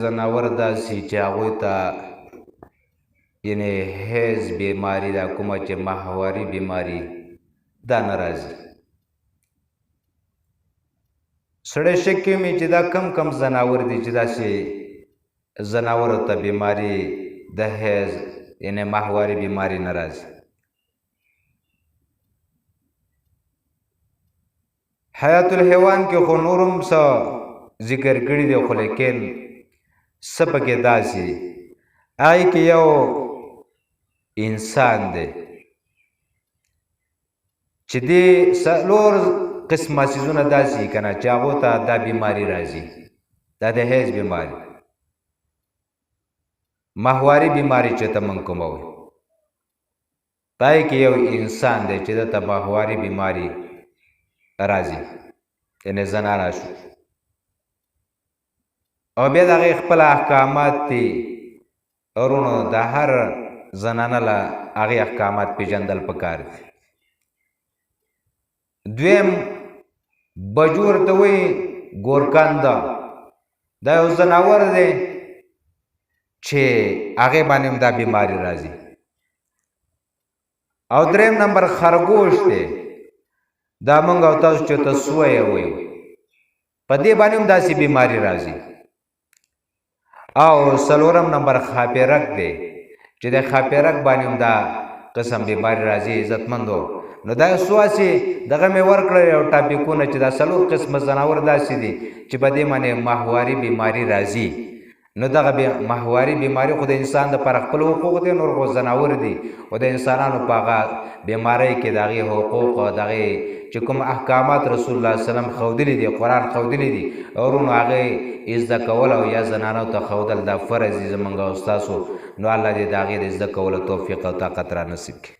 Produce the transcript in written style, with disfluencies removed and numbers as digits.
ځناور داسې چې هغوی ته یعنی حیض بیماری دا کومه چې ماهواري بیماری دا نه راځي. سړی شک کوي چې دا کم کم ځناور دي چې داسې ځناورو ته بیماری د حیض یعنی ماهواري بیماری نه راځي. حیات الحیوان کې خو نورم څه ذکر کړي دي، خو لیکن څه پکې داسې دي. هغې کې یو انسان دی چې دې څلور قسمه څیزونه داسې که نه چې هغو ته دا بیماري راځي، دا د حیض بیماري، ماهواري بیماري چې ته موږ کومه وایو. په هغې کې یو انسان دی چې ده ته ماهواري بیماري راځي، یعنې زنانه شو، او بیا د هغې خپل احکامات دي. وروڼو د هر زنانه له هغې احکامات پېژندل پکار دي. دویم بجور ته وایي ګورکنده، دا یو ځناور دی چې هغې باندې هم دا بیماري راځي. او دریم نمبر خرګوش دی، دا موږ او تاسو چې ته سوی وایو، په دې باندې هم داسې بیماري راځي. او څلورم نمبر خاپیرک دی چې د خاپیرک باندې هم دا قسم بیماري راځي. عزتمندو نو دا څو هسې دغه مې ورکړل یو ټاپکونه چې دا څلور قسمه ځناور داسې دي چې په دې باندې ماهواري بیماري راځي. نو دغه ماهواري بیماري خو د انسان دپاره خپل حقوق دی، نور خو ځناور دي، او د انسانانو په هغه بیمارۍ کې د هغې حقوق او د هغې چې کوم احکامات رسول الله صلی الله علیه وسلم ښودلي دي، قرآن ښودلي دي، وروڼو هغې زده کول او یا زنانو ته ښودل دا فرض دي زموږ او ستاسو. نو الله دې د هغې د زده کولو توفیق او طاقت را نصیب کړي.